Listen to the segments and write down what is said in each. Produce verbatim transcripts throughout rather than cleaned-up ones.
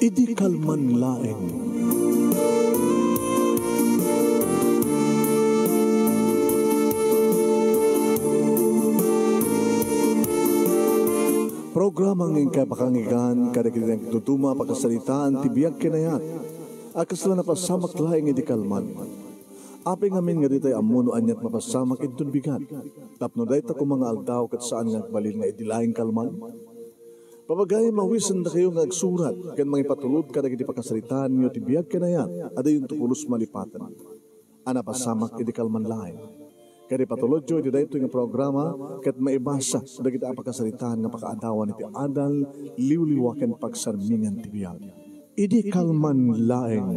Idi kalman laeng. Programa nga inkay pakangigan kadagiti nagtutuma a pakasaritaan ti biag ken ayat a kasla napasamak laeng idi kalman. Apay ngamin nga ditay ammo no aniat mapasamak inton bigat, tapno dayta koma nga aldaw ket saan nga agbalin nga idi laeng kalman? Papagayam, awisendakayo nga agsurat ken mangipatulod kadagiti pakasaritaanyo ti biag ken ayat a dayonto pulos malipaten a napasamak idi kalman laeng. Ket ipatulodyo iti daytoy nga programa ket maibasa dagiti a pakasaritaan nga pakaadawan iti adal, liwliwa ken pagsarmingan ti biag. Idi kalman laeng.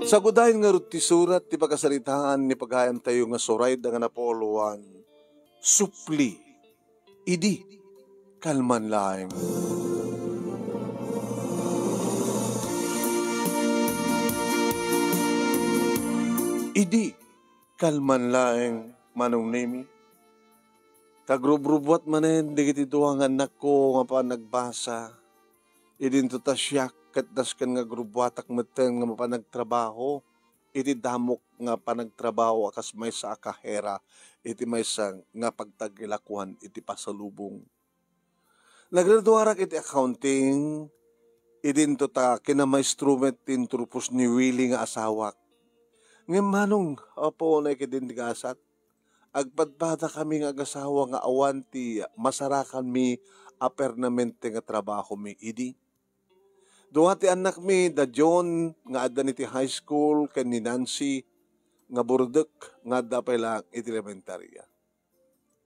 Sagudayen ngarud ti surat ti pakasaritaan ni pagayamtayo nga Sorayda nga napulo-puloan, Supli. Idi kalman laeng. Idi kalman laeng, Manong Nemi. Kagrubrubuat manen dagiti dua nga annakko nga panagbasa. Idinto ta siak ket dasken nga agrubbuatak metten nga mapan agtrabaho iti damok nga panagtrabaho a kas maysa a kahera iti maysa nga pagtagilakuan iti pasalubong. Nagraduarak iti accounting, idinto ta kinamaestro met ti inturpos ni Willie nga asawak. Ngem manong, apo, naikidin ti gasat. Agpadpadakami nga agasawa nga awan ti masarakanmi a permanente nga trabahomi idi. Dua ti annakmi, da John nga adda iti high school ken ni Nancy nga burdek nga adda pay laeng iti elementarya.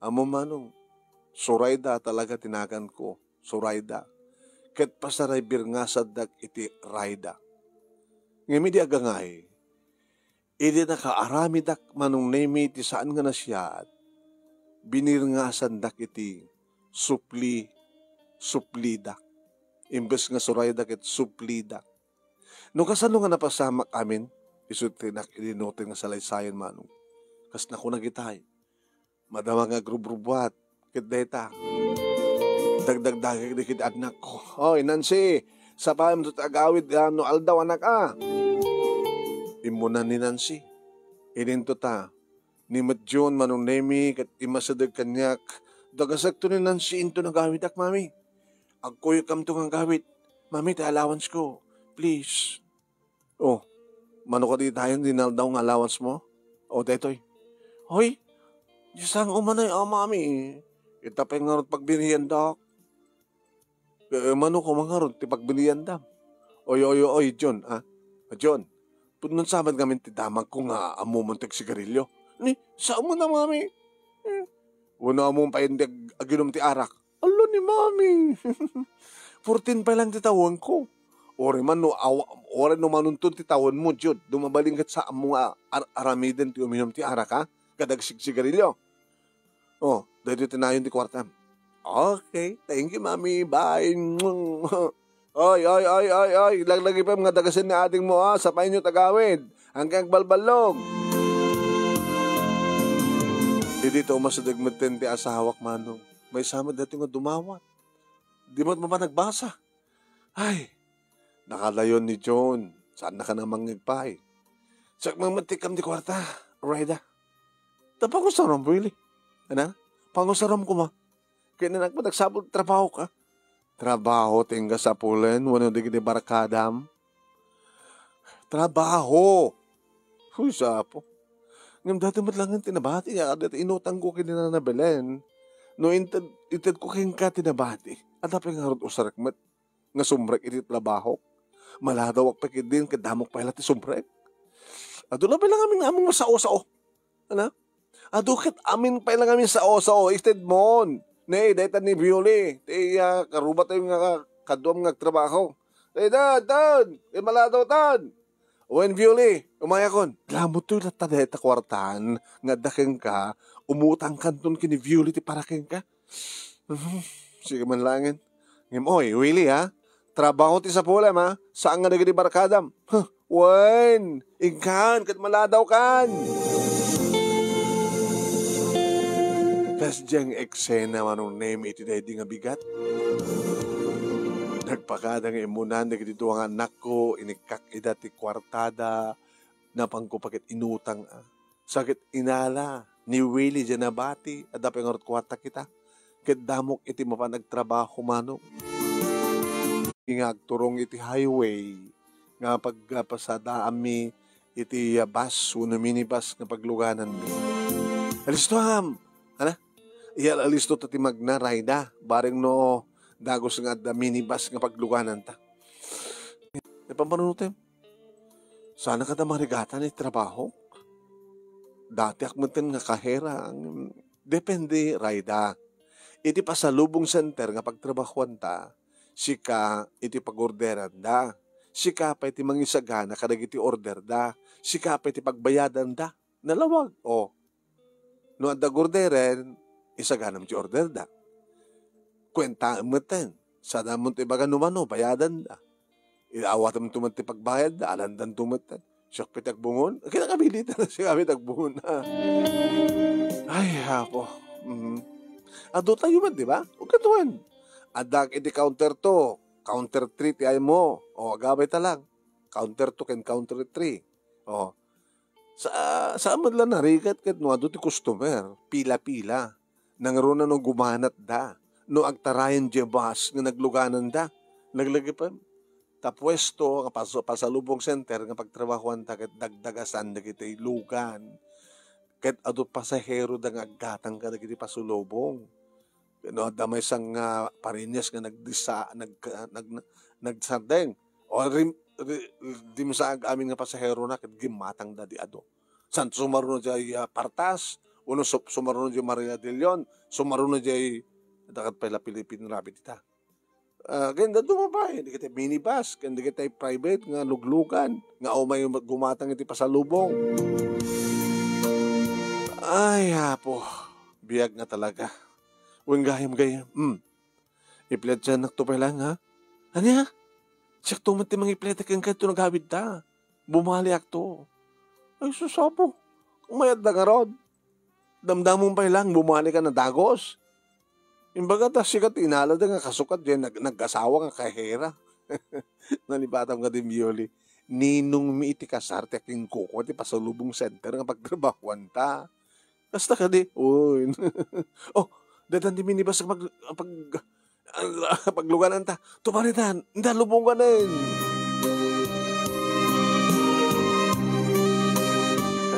Ammom manong, Sorayda talaga ti naganko, Sorayda. Ket pasaray birngasandak iti Rayda. Ngem idi agangay, idi nakaaramidak, Manong Nemi, ti saan nga nasayaat, binirngasandak iti supli, suplidak. Imbes nga Sorayda ket suplidak. No kasano nga napasamak amin, isu ti nak-, idinutin nga salaysayan, Manong. Kas nakuna gitay, madama nga agrubrubuat, ket dayta. Dagdagdagek dagiti annakko. Oy, Nancy, sapayem ti agawid, ah, no aldaw, anak, a. Immuna ni Nancy. Idinto ta, ni met John, Manong Nemi, ket immasideg kaniak. Dagasekto ni Nancy inton agawidak, Mami. Agkuyogkamto nga agawid. Mami, ti allowance ko. Please. Oh, mano kadi tayon ti naldaw nga allowance mo? Oh, daytoy. Hoy, di sang umanay, ah, Mami. Ita pay ngarud pagbiniyandak. Eh, mano ko mangarud ti pagbiniyandak? Oy, oy, oy, John, ah. John, pudno sa met ngamin ti damagko nga ammom ti agsigarilio. Ni, saan mo na, Mami? Eh, wano ammom pay indi ag-, aginum ti arak? Ala ni Mami. Fourteen pay lang ti tawenko. Uray man no awa-, uray no manunton ti tawenmo, Jud, no mabalin ket saanmo nga ar-, aramiden ti uminum ti arak, ha? Ket agsigsigarilio. Oh, daytoy ti nayon ti kuartam. Okay, thank you, Mami. Bye. Oy, oy, oy, oy, oy, laglagipem nga dagasen ni adingmo, ha? Sapayyo ti agawid. Agbalballog. Idi ta umasideg metten ti asawak, Manong. Maysa met daytoy nga dumawat. Di met mapan agbasa. Ay, nakadayon ni John. Saannaka a mangngeg pay. Siak met ti ikkam ti kuarta, Rayda. Ta pangusarom, Willie. Ana? Pangusarom koma. Ken anak met agsapul ti trabahoka. Trabaho ti ingga sapulen wenno dagiti barkadam? Trabaho! Huy, sa apo. Ngem daytoy met laeng ti nabati nga adda ti inutangko ken ni Nana Belen. No inted, intedko kenka ti nabati, adda pay ngarud usarek met nga sumrek iti trabahok. Maladawak pay ketdin ket damok pay la ti sumrek. Adu la pay laeng amin nga ammom nga sao-sao. Ana? Adu ket amin pay laeng amin sao-sao, ited mon. Ne, dayta ni Violi, ti, ah, karubatayo nga kaduam nga agtrabaho. Dayta, tan, ti maladaw tan. Wen Violi, umayakon. Lamuttoy latta dayta kuartaan nga adda kenka, umutangkanton ken ni Violi ti para kenka. Mhm. Sige man laengen. Ngem oy, Willie, ha? Trabaho ti sapulem, ha? Saan nga dagiti barkadam. Huh, wen, inkan, ket maladawkan. Kas diay eksena, Manong Nemi, iti daydi nga bigat. Nagpakada nga immunan dagiti dua nga annakko, inikkak ida ti kuartada, napanko pa ket inutang, a. Sa ket inala ni Willie diay nabati, adda pay ngarud kuarta kita. Ket damok iti mapan agtrabaho, Manong. Nga agturong iti highway, nga pagpasadaanmi iti, ah, bus wenno minibus nga paglugananmi. Alistoam! Ana? Iya, alisto ta ti magna, rayda. Bareng no dagos nga adda minibus nga paglugananta. Napampanunotem. Sana kada marigatan iti trabaho. Datiak metten nga kahera. Depende, rayda. Iti pasalubong center nga pagtrabahoanta, sika iti pagorderanda. Sika pay ti mangisagana kadagiti orderda. Sika pay ti pagbayadanda. Nalawag. O. No adda orderem, isaganam ti orderda. Kuentaem metten. Sadamon ti ibaga no mano, bayadanda. Awatem to met ti pagbayadda, alandan to metten. Siak pay ti agbungon. Kinakabilitan na siak pay ti agbungon. Ay, apo. Mhm. Adu tayo man, di ba? Ug katuen. Addak iti counter two, counter three ti ay mo. O, agabay ta lang. Counter two ken counter three. O. Sa, saan met la narigat ket no adu ti customer, pila-pila. Nangruna no gumanatda, no agtarayan diay bus nga naglugananda. Laglagipen. Ta puesto nga pas-, pasalubong center nga pagtrabahoanta ket dagdagasan dagiti lugan. Ket adu pasaheroda nga aggatang kadagiti pasulubong. No adda maysa nga Pariñas nga nagdisa-, nag-, nag-, nagsardeng. O rim-, ri-, dimsaag amin nga pasaherona ket gimmatangda di adu. San sumaruno diay, ah, Partas, wenno su-, sumaruno diay Maria de Leon, sumaruno diay, dakat pay la Philippine Rabbit ita. Ah, ken da dumabay, dagiti minibus, ken dagiti private nga luglugan, nga umay gumatang iti pasalubong. Ay, Apo, biag nga talaga. Wen gayam, gayam. Hmm. Ipledsiannak to pay lang, ha? Ania? Siak to met ti mangiplete kenka ito nagawidta. Bumaliak to. Ay, sus, Apo. Mayat da ngarud. Damdamon pay lang, bumalik ka na dagos. Imbaga ta sika ti inalada nga kasukat diay nag-, nag-asawa nga kahera. Nalipatam nga di Bioli. Ninong mi iti kasar ti akinkukua ti pasalubong center nga pagtrabahoanta. Kasta kadi? Uy. Oh, daytan ti minibus nga pag-, pag-, paglugananta. Tuparitan, inda lubonganen.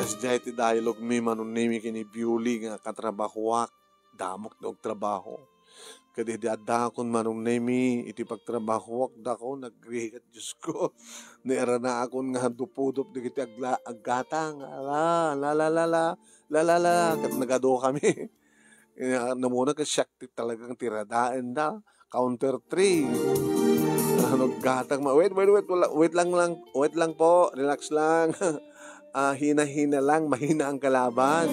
Kasdiay ti dialogue mi, Manong Nemi, ken ni Bioli nga katrabahoak. Damok ti agtrabaho. Ket idi addakon, Manong Nemi, iti pagtrabahoak, dako, nagrigat, Diosko. Nairanaakon nga dupudop dagiti agla-, aggatang. Ala, la, la, la, la, la, la, la, ket nagadu kami. Ina, namuna ket siak ti talagang tiradaen da. Counter three. Ano, gatang ma-, wait, wait, wait, wala, wait lang, lang, wait lang po, relax lang. Ah, hina-hina lang, mahina ang kalaban.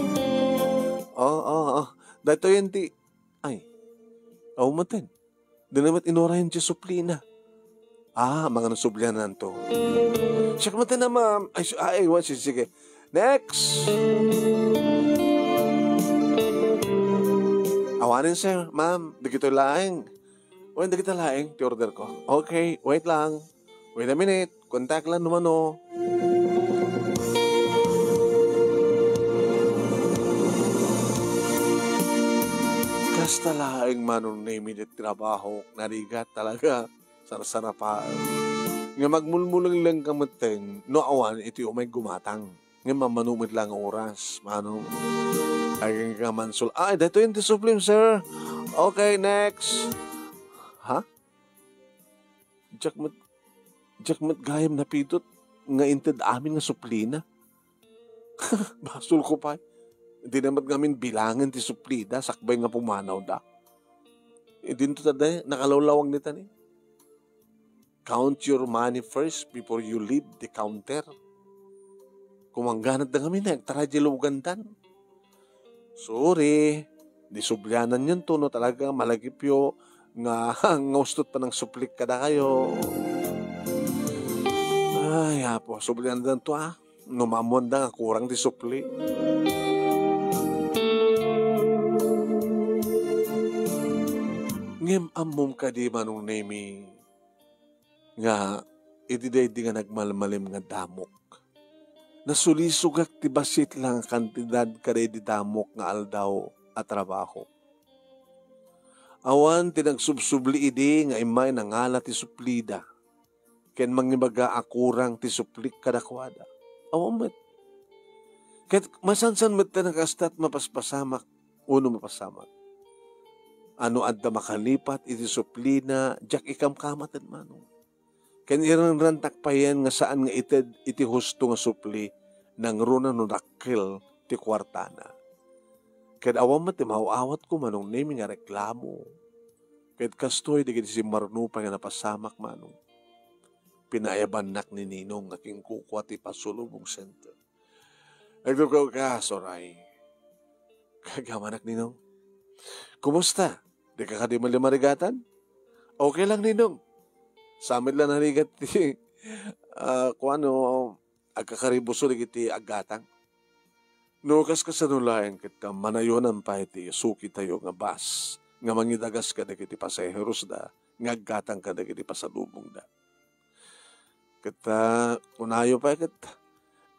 Oh, oh, oh. Daytoy ti, ay. Aw, maten. Di na met inurayan ti suplina. Ah, mga nasublianan to. Siak maten na, ma'am. Ay, su-, ay, wa-, sige, sige. Next! Awanen, sir, ma'am. Dagitoy laeng. Wen, dagita laeng ti order ko. Okay, wait lang. Wait a minute. Contact lang naman, oh. Kasta laeng, Manong Nemi, ti trabaho. Narigat talaga. Sarsarapaen. Nga magmulmuleng lang ka metten, no awan iti umay gumatang. Nga mamano met lang oras, Manong. Ay, nga mansul-, ay, daytoy ti suplim, sir. Okay, next. Ha? Diak met, diak met gayam napidot nga inted amin nga suplina. Basol ko pay. Di na met ngamin bilangen ti suplida sakbay nga pumanawda. Idinto ta, nakalawlawag ni tani. Count your money first before you leave the counter. Kumangganat da ngamin, nagtaray di lugandan. Sorry, di sublianan yun to, no talaga malagipyo nga, nga ustot pa ng suplik kada kayo. Ay, Apo, sublianan to, ah. No mamuan da nga kurang ti supli. Ngem ammom kadi, Manong Nemi, nga idi daydi nga nagmalmalem nga damok, nasulisogak ti bassit la nga kantidad kadaydi damok nga aldaw a trabaho. Awan ti nagsubsubli idi nga immay nangala ti suplida ken mangibaga a kurang ti suplik kadakuada. Awan met. Ket masansan met ti nakastat mapaspasamak wenno mapasamak. A no adda makalipat iti suplina, diak ikamkamaten, Manong. Ken iranrantak payen nga saan nga ited iti husto nga supli, nangruna no dakkel ti kuartana. Ket awan met ti maaw-awatko, Manong Nemi, nga reklamo. Ket kastoy dagiti simmarnupay nga napasamak, Manong. Pinaayabannak ni Ninong nga kinkukua ti Pasulubong Center. Agtukaw ka, Soray. Kagamanak, Ninong. Kumusta? Dika kadi mali marigatan? Okay lang, Ninong. Sa met la narigat ti, ah, kuano, agkakaribuso dagiti aggatang. No, kas-, kasano laeng ket, ah, manayonan pay ti sukitayo nga bus nga mangidagas kadagiti pasaheros da nga aggatang kadagiti pasalubong da. Ket, ah, kunayo pay ket,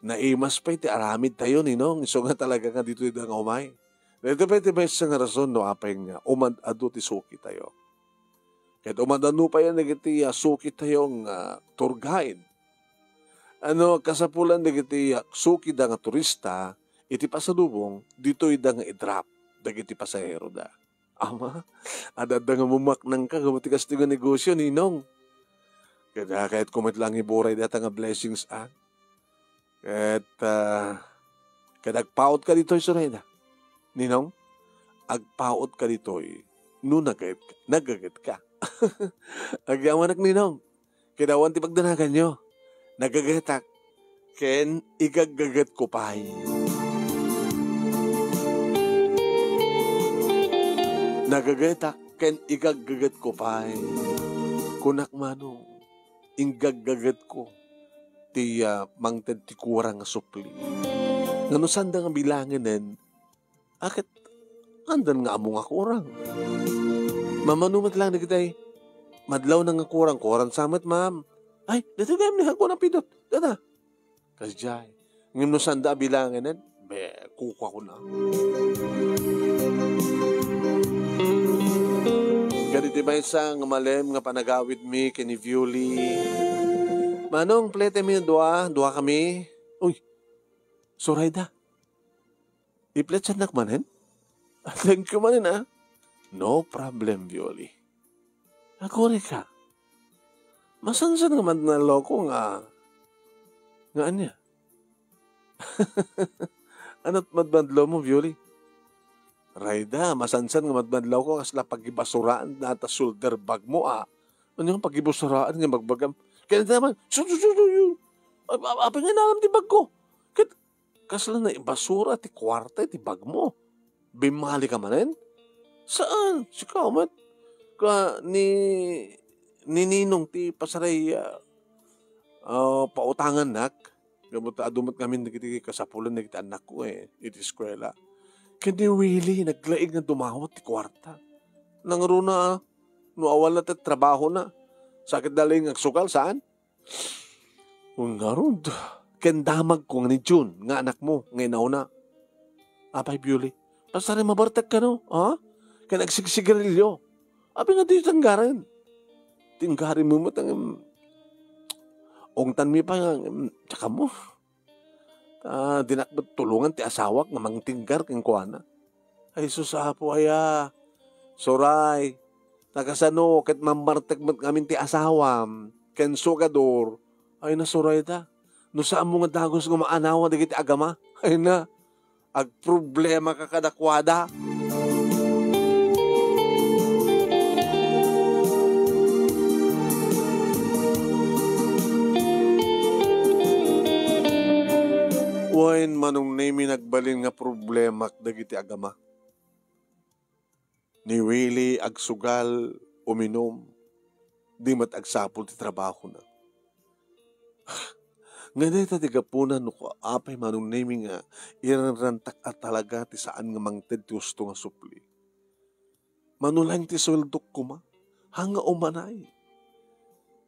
naimas pay ti aramid tayo, Ninong, isu nga talaga nga ditoy da nga umay. Daytoy pay ti maysa nga rason no apay nga umad-adu ti sukitayo. Ket umad-adu pay dagiti, ah, sukitayo nga tour guide. A no kasapulan dagiti, ah, sukida nga turista, iti pasalubong, ditoy da nga i-drop dagiti pasahero da. Ama, adda nga bumaknang ka, gapu ti kastoy nga negosyo, Ninong. Kada kayat ko met lang iburay data nga blessings, ah. Ket, ah, ket agpaut ka ditoy, Sorayda. Ninong, agpaut ka ditoy, no nagaget, nagaget ka. Agyamanak, Ninong. Ket awan ti pagdanaganyo. Nagagetak, ken igaggagetko pay. Nagagetak, ken igaggagetko pay. Kunak, Manong, inggaggagetko ti, ah, mangted ti kurang nga supli. Ngano sanda nga bilangenen, a, ket, andan nga ammo nga kurang. Mamano met lang dagitay, madlaw na nga kurang, kurang sa met, ma'am. Ay, dati gayam ni hagko na pidot. Dada. Kasdiay. Ngem no sanda a bilangenen, be, kukua ko na. Kaditi maysa nga malem nga panagawid mi ken ni Violi. Manong, plete mi dua, dua kami. Uy, Sorayda. Ipletsannak manen? Thank you manen, ah. No problem, Violi. Agurayka. Masansan nga madmadlawko nga, nga ania? Ania't madmadlawmo, Violi? Rayda, masansan nga madmadlawko kasla pagibasuraan data shoulder bagmo, ah. Ania nga pagibasuraan nga bagbagam? Kaya naman, su-, su-, su-, su-, yun. A-, a-, apay nga inaram ti bagko? Ket, kasla naibasura ti kuarta iti bagmo. Bimmalika manen? Saan? Sika met. Ka ni, ni Ninong ti pasaray, ah, ah, pautangannak. Gapu ta adu met ngamin dagiti kasapulan dagiti annakko, eh, iti eskuela. Ken ni Willie, naglaing nga dumawat ti kuarta. Nangruna, ah, no awan la ti trabahona. Sakit da laeng nga agsugal, saan? Ngarud, ken damagko nga ni Jun nga anakmo nga inauna. Apay, Biuli, pasari mabartek kano, ha? Ken agsigsigarilyo. Apay nga diyo tinggaren? Tinggaren mo met, ngem, ungtan mi pa nga, ngem, tsaka mo. Ah, dinak met tulongan ti asawak nga mangtinggar kenkuana. Ay, sus, Apo, aya. Suray, ta kasano ket mammartek met ngamin ti asawam ken sugador? Ay, na, suray ta. No saanmo nga dagus nga maanawan dagiti agama? Ay na, agproblemaka kadakuada. Wen, Manong Nemi, nagbalin nga problemak dagiti agama. Ni Willie agsugal, uminum, di met agsapul ti trabahona. Nga dayta ti gapuna no apay, Manong Nemi, nga iranrantak a talaga ti saan nga mangted ti husto nga supli. Mano laeng ti sueldok koma. Haan nga umanay.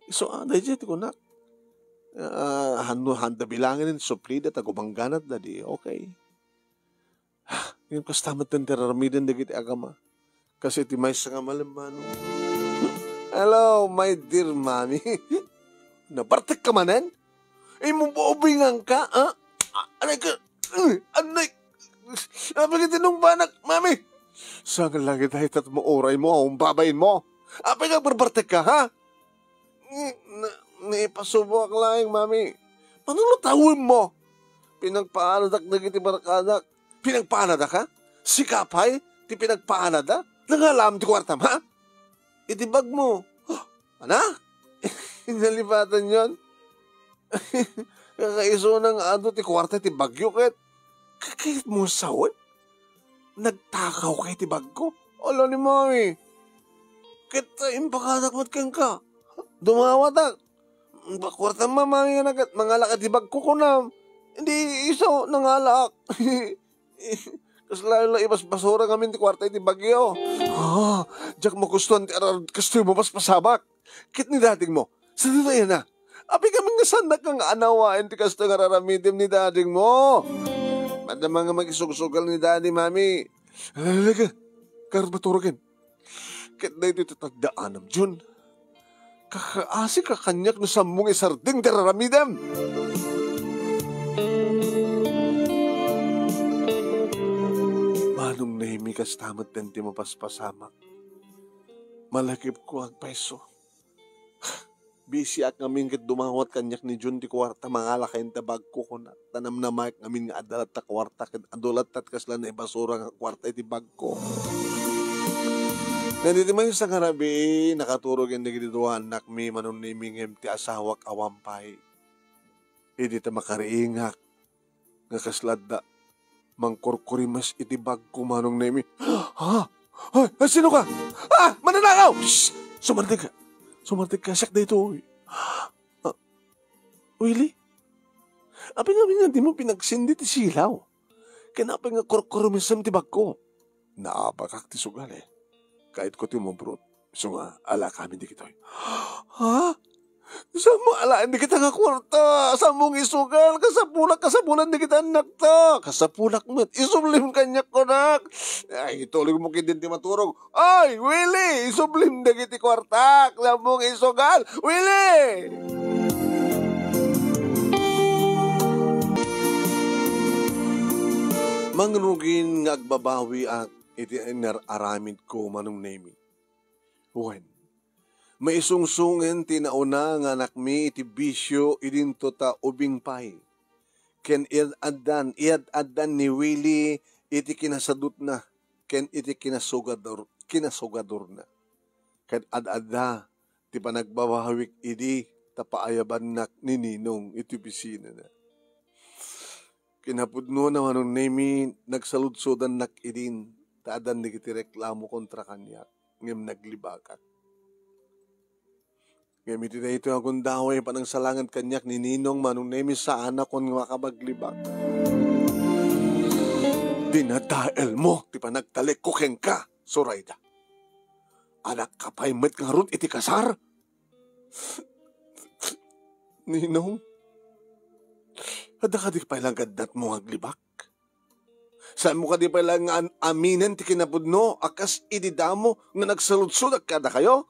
Isu a, daydiay ti kunak. Ah, hano, handa bilangen ti suplida ta gumangganat da di, okay. Ngem kasta met ti aramiden dagiti agama. Kas iti maysa nga malem, Manong. Hello, my dear mommy. Nabartek ka manen? Imububingan ka, ha? Ah, anay ka? Anay? Apay ka tinungbanak, mami? Saan lang ita itat mo uray mo, ang babain mo? Apay ka barbartek ka, ha? Ni, na, naipasubo ak laeng, mami. Manong natawem mo? Pinagpaanadak dagiti barkadak. Pinagpaanadak, ha? Sika pay ti pinagpaanada? Nangalam ti kuartam, ha? Iti bag mo. Ana? Nalipatan yon. Kakaisuna nga adu ti kuarta ti bagyo ket, ket mo sawen? Nagtakaw kay ti bagko? Ala ni mami. Ket, ah, impakanak met kenka. Dumawatak. Bakuartam, mami, nga nagat, mangala ka ti bagko, kunam. Hindi, iso, nangalaak. Kasla la ibasbasura ngamin ti kuarta iti bagyo. Ah, diak magustuhan ti arar-, kastoy mo basbasabak. Ket ni dading mo, sadino iyan na? Apay ngamin nga saannak nga anawaen ti kastoy nga raramidem ni dading mo. Madama nga makisugsugal ni daddy, mami. Alalaga, karba turugen. Ket daytoy ti taddaanam, Jun. Kakaasi ka kaniak no sammong isardeng ti raramidem. Manong Nemi, kasta met ti mapaspasamak. Malakipko agpayso. Bisiak ngamin ket dumawat kaniak ni Jun ti kuarta, mangala kayen ta bagko, kunak. Ta namnamaek ngamin nga adda latta kuarta ket adu latta ti kasla naibasura nga kuarta iti bagko. Ngem iti maysa nga rabii, nakaturogen dagiti dua annakmi, Manong Nemi, ngem ti asawak awan pay. Idi ta makariingak nga kasla adda mangkurkurimes iti bagko, Manong Nemi. Ha? Ay, ay, sino ka? Ah, mananakaw! Shh! Sumardeng ka. Sumardeng ka, siak daytoy. Ah, Willie? Apay ngamin nga dimo pinagsindi ti silaw? Ken apay nga kurkurumesem ti bagko? Naabakak ti sugal, eh. Kayatko ti umambrot. Isu nga, alaakamin dagitoy. Ha? Saanmo alaen dagita nga kuarta? Saanmo nga isugal? Kasapulak, kasapulan dagiti annakta. Kasapulak met. Isublim kaniak, kunak. Ay, itulog mo ketdin ti maturog. Ay, Willie! Isublim dagiti kuartak! Saanmo nga isugal? Willie! Mangrugin nga agbabawiak iti inar-aramidko, Manong Nemi. Wen, maisungsongen ti nauna nga anakmi iti bisio idinto ta ubing pay. Ken iyad-addan, iyad-addan ni Willie iti kinasadutna ken iti kinasugador-, kinasugadorna. Ket ad-adda ti panagbabawik idi ta paayabannak ni Ninong iti opisinana. Kinapudno, Manong Nemi, nagsaludsodannak idin ta addan dagiti reklamo kontra kaniak, ngem naglibakak. Ngem iti daytoy a gundaway, panangsalangad kaniak ni Ninong, Manong Nemi, saanakon nga makapaglibak. Dinadaelmo ti panagtalekko kenka, Zoraida. Anakka pay met ngarud iti kasar? Ninong, adda kadi pay la nga addatmo nga aglibak? Saanmo kadi pay la nga an-, aminen ti kinapudno a kas idi damo nga nagsaludsodak kadakayo?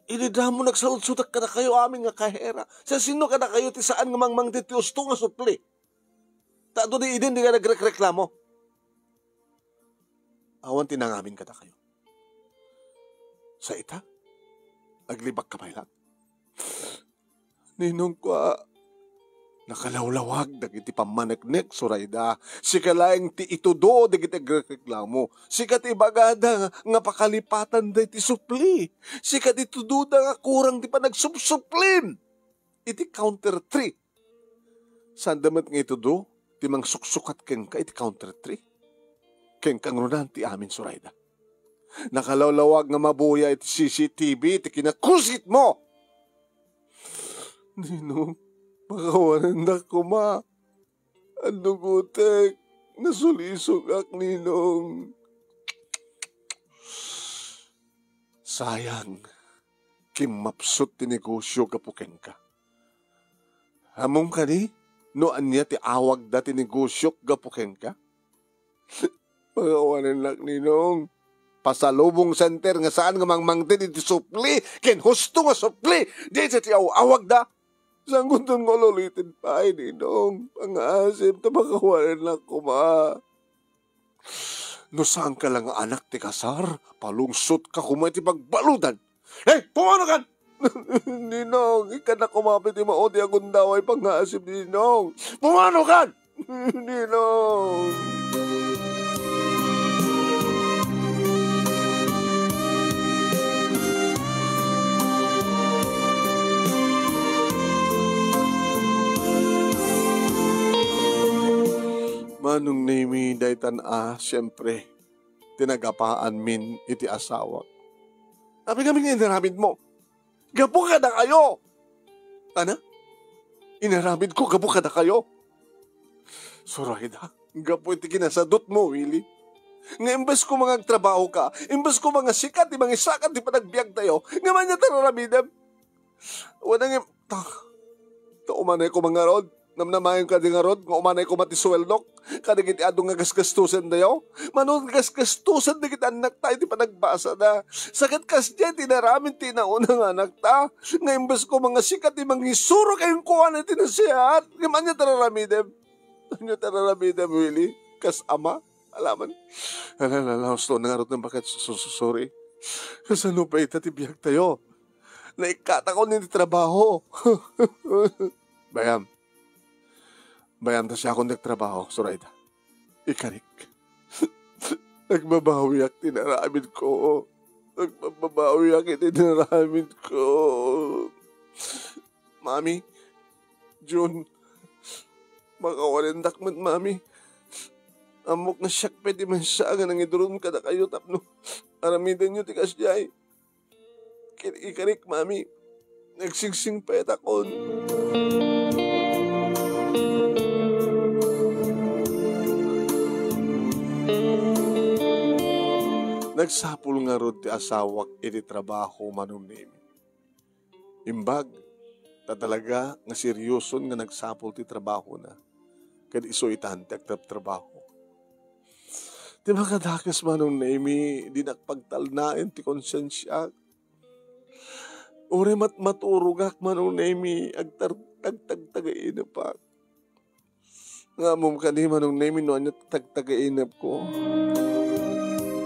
Idi damo nagsaludsodak kadakayo amin nga kahera, siasino kadakayo ti saan nga mangmangted ti usto nga supli? Ta adu di idin di nga nagrekreklamo. Awan ti nangamin kadakayo. Sa ita, aglibakka pay la. Ninong ko a, nakalawlawag dagiti pammaneknek, Zoraida. Sika laeng ti itudo dagiti agreklamo. Sika ti ibagada nga, nga pakalipatan daytoy supli. Sika ti itudoda nga kurang ti panagsupsuplim iti counter three. Saanda met nga itudo ti mangsuksukat kenka iti counter three. Kenka ngaruden ti amin, Zoraida. Nakalawlawag nga mabuya iti C C T V ti kinakusitmo. Ninong, pakawanendak koma. Annugotek, nasulisogak, Ninong. Sayang, kimmapsut ti negosio gapu kenka. Ammom kadi no ania ti awagda ti negosiok gapu kenka? Pakawanennak, Ninong. Pasalubong center nga saan nga mangmangted iti supli ken husto nga supli. Dayta ti aw-awagda. Sangkuton nga ululiten pay, Ninong. Pangasim ta pakawanennak koma. No saanka la nga anak ti kasar, palungsotka koma iti pagbaludan. Hey, pumanokan! Ninong, ikana koma pay ti maudi a gundaway pangasim, Ninong. Pumanokan! Ninong. Manong Nemi, daytan a, siempre, ti nagapaanmin iti asawak. Apay ngamin nga inaramidmo? Gapu kadakayo! Ana? Inaramidko gapu kadakayo? Sorayda, gapu iti kinasadutmo, Willie. Nga imbes ko nga agtrabahoka, imbes ko nga sika ti mangisaka ti panagbiagtayo, ngem ania ti ar-aramidem? Wen nga, ta, ta umanay koma ngarud. Namnamaen kadi ngarud nga umanay koma ti sueldok kadagiti adu nga gasgastosendayo? Mano gasgastosen dagiti annakta iti panagbasada. Sa ket kasdiay ti inaramid ti inauna nga anakta, nga imbes koma nga sika ti mangisuro kenkuana iti nasihat, ngem ania ti ar-aramidem? Ania ti ar-aramidem, Willie? Kas ama? Alaman. Ala, ala, ala, husto na ngarud nga baket, su-, su-, sorry. Kasano pay ita ti biagtayo? Naikkatakon iti trabaho. Bayam. Bayam ta siakon ti agtrabaho, Sorayda. Ikarik. Agbabawiak ti inaramidko. Agbabawiak iti inaramidko. Mami, Jun, makawalendak met, Mami. Ammok nga siak pay ti maysa nga nangiduron kadakayo tapno aramidenyo ti kasdiay. Ken ikarik, Mami, nagsingsingpetakon. Nagsapul ngarud ti asawak iti trabaho, Manong Nemi. Imbag, ta talaga nga serioson nga nagsapul ti trabahona, ket isu itan ti agtrabtrabaho. Ti makadakes, Manong Nemi, dinak pagtalnaen ti konsensiak. Uray mat-, maturogak, Manong Nemi, agtar-, agtagtagainapak. Nga ammom kadi, Manong Nemi, no ania ti tagtagainepko?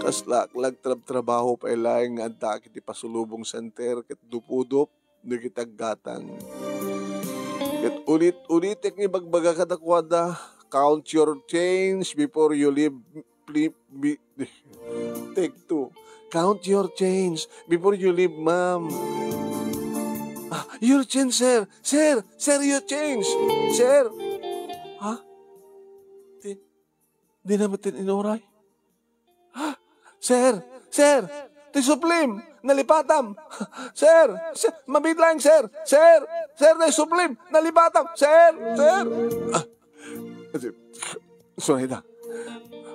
Kaslaak la agtrabtrabaho pay laeng nga addaak iti pasulubong center ket dupudop dagiti aggatang. Ket ulit-ulitek nga ibagbaga kadakuada, "Count your change before you leave, pli-, bi-," Take two. "Count your change before you leave, ma'am." "Ah, your change, sir. Sir, sir, your change. Sir." Ha? Di, di na met inuray. "Ha? Sir, sir, ti suplim, nalipatam. Sir, sir, mabiit laeng, sir. Sir, sir, ti suplim, nalipatam. Sir, sir." Ah, Sorayda.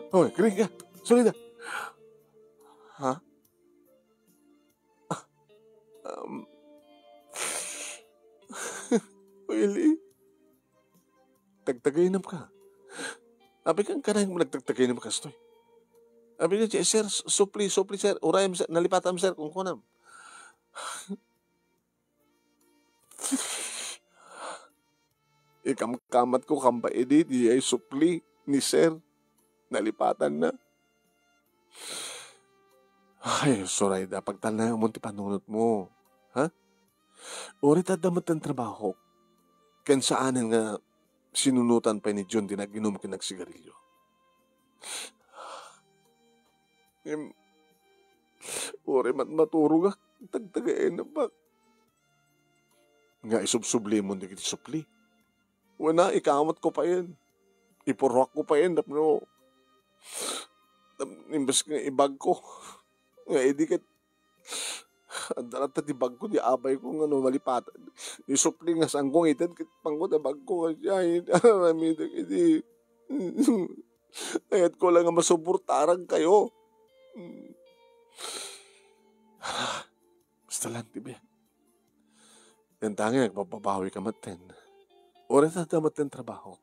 Hoy, kring ka. Sorayda. Ha? Ah, um, Willie, tagtagainep ka. Apay nga kanay mo nagtagtagainep kastoy? Apay nga, "Sir, supli, supli, sir. Urayam, sir. Nalipatam, sir," kunkunam. Ikamkamatko kamba idi, diay supli ni sir. Nalipatanna. Ay, Sorayda, pagtalnaemon ti panunotmo. Ha? Uray ta adda met ti trabahok. Ken saanen nga sinunotan pay ni Jun ti nag-inom ken nagsigarilyo. Ngem, uray mat-, maturogak, tagtagainapak. Nga isubsublimon dagiti supli. Wen a, ikamatko payen. Ipurruakko payen tapno, tap-, imbes nga ibagko. Nga idi ket, adda latta ti bagko, di abayko nga no malipatan. Isupli nga sangko nga ited, ket pangko ta bagko, ay, aramidek idi. Kayatko la nga masuportaran kayo. Hmm. Salan ti biag. Ken ta nga agbabbabawika metten. Uray ta adda metten trabahok.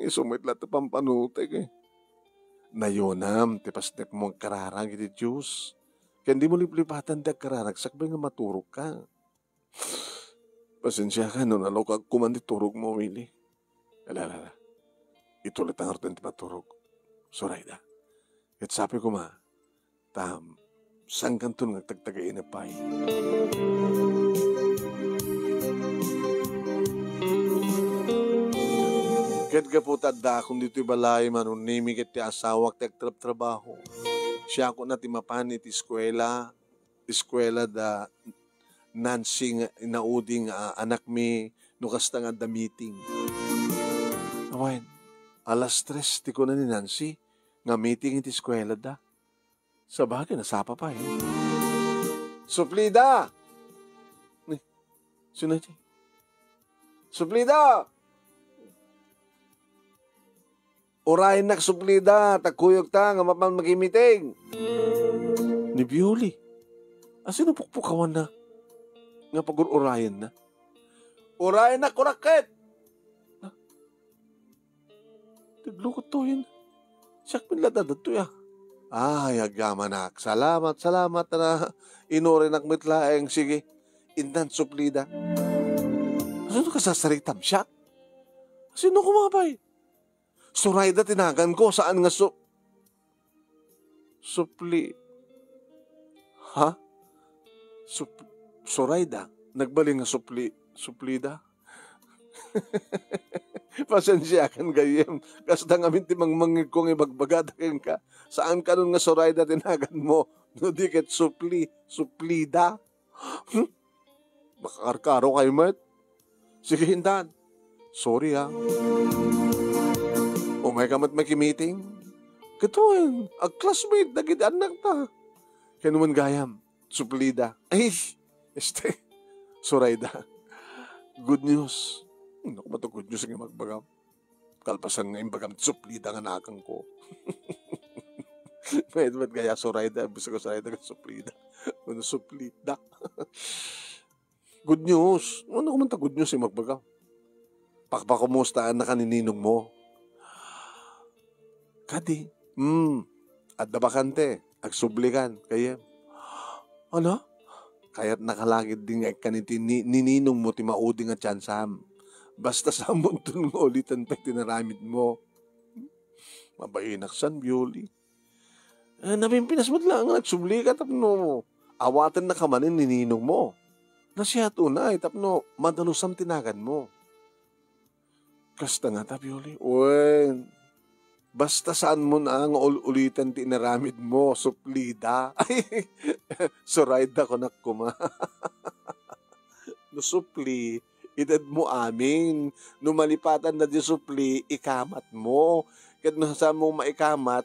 Isu met la ti pampanutek, eh. Nayonam ti pasnekmo agkararag iti Dios. Ken dimo liplipatan ti agkararag sakbay nga maturogka. Pasensiakan no nalukag koma ti turogmo, Willie. Ala, ala, ala. Ituloyta ngarud ti paturog. Surayda. Ket sapay koma, ta saankanton nga agtagtagainep pay. Ket gapu ta addaakon ditoy balay, Manong Nemi ket ti asawak ti agtrabtrabaho. Siakon a ti mapan iti eskuela, eskuela da Nancy nga inaudi nga anakmi no kasta nga adda meeting. Awan, alas tres ti kuna ni Nancy nga meeting iti eskuela da. Sabagay, nasapa pay. Suplida! Ni, sino ti? Suplida! Urayennak suplida, ta kuyogta nga mapan makimiting. Ni Bioli. Asino pukpukawanna nga pagur-urayenna? Urayennak, kunak ket. Naglukot to yun. Siak pin la dadatoy, ah. Ay, agyamanak. Salamat, salamat na inurinak met laeng. Sige, intan suplida. Asino kasasaritam siak? Sino kumapay? Surayda ti naganko, saan nga su-, supli-, ha? Sup-, Surayda? Nagbalin nga supli-, suplida? Pasensiakan gayyem. Kasta ngamin ti mangmangngegko nga ibagbagada kenka. Saan kanon nga Surayda ti naganmo? No di ket supli-, suplida? Hmm? Makakarkaro kayo met. Sige, intan. Sorry, ah. Umayka met makimiting. Ket wen, ag-classmate dagiti annakta. Ken wen gayam, suplida. Ay, este, Surayda. Good news. Naku, ba't good news nga magbagam? Kalpasan nga imbagam ti suplida nga naganko. Mayat met gaya Surayda, bisa ko Surayda nga suplida. Ano suplida? Good news. Ano ko man ta good news, eh, magbaga? Pakpakumustaanna ka ni ninong mo. Kadi, hmm, adda bakante, agsublikan, kayem. Ano? Kayat nakalagid din nga ikkan iti ni, ni ninong mo ti maudi nga tiyansam. Basta samonton nga ulitan pay ti naramid mo. Mabainak san, Bioli. Eh, napimpinas met laeng nga nagsublika tapno awatennaka manen ni ninong mo. Nasiat unay tapno madalusam ti nagan mo. Kasta ngata, Bioli. Wen, basta saan mo na nga ul-ulitan ti inaramid mo, suplida. Ay, Surayda, kunak koma. No supli, itedmo amin. No malipatan na di supli, ikamat mo. Ket no saan mo maikamat,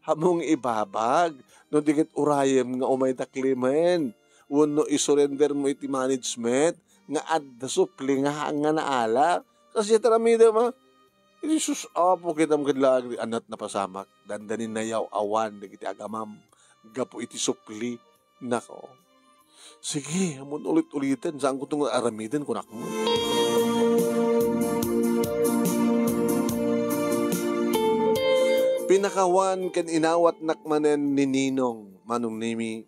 hammong ibabag. No di ket urayem nga umay da Clement. Wenno isurrender mo iti management nga adda supli nga haan nga naalak. Kasi iti aramidem, a. Jesus, Apo, kitam ket laeng ti anat napasamak. Dandani nayaw-awan dagiti agamam gapu iti supli. Nako. Sige, ammon ulit-uliten, saanko to nga aramiden, kunak mo. Pinakawan ken inawatnak manen ni Ninong, Manong Nemi,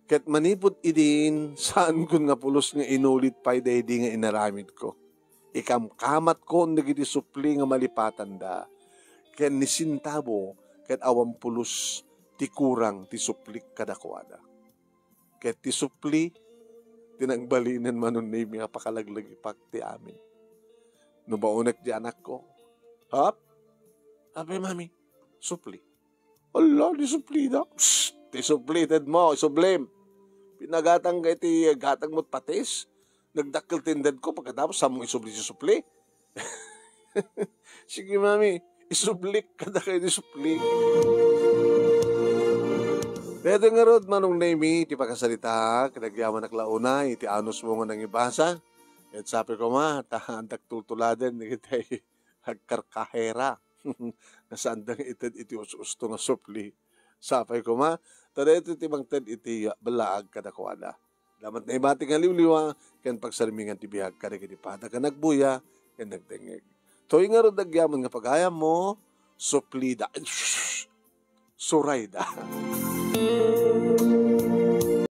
ket manipud idin, saankon nga pulos nga inulit pay daydi nga inaramidko. Ikamkamatkon dagiti supli nga malipatanda, ken ni sentabo ket awan pulos ti kurang ti suplik kadakuada. Ket ti supli ti nagbalinen, Manong Nemi, a pakalaglagipak ti amin. No baonek ti anakko, "Hap? Apay, Mami?" "Supli." "Ala, di suplida." "Psst! Ti supli itedmo, isublim. Pinagatangka iti gatangmo ti patis. Nagdakkel ti indedko, pagkatapos, saanmo isubli ti supli?" "Sige, Mami, isublik kadakayo ti supli." Daytoy ngarud, Manong Nemi, ti pakasaritak, ket agyamanak la unay iti anusmo nga nangibasa. Ket sapay koma, ta addak tultuladen dagiti agkarkahera. Nga saanda nga ited iti us-usto nga supli. Sapay koma, ta daytoy ti mangted iti ballaag kadakuada. Damat naibati nga liwliwa, ken pagsarmingan ti biag kadagiti pada ken nagbuya, ken nagdengngeg. Toy ngarud agyaman nga pagayammo, suplida. Ay, shh! Surayda.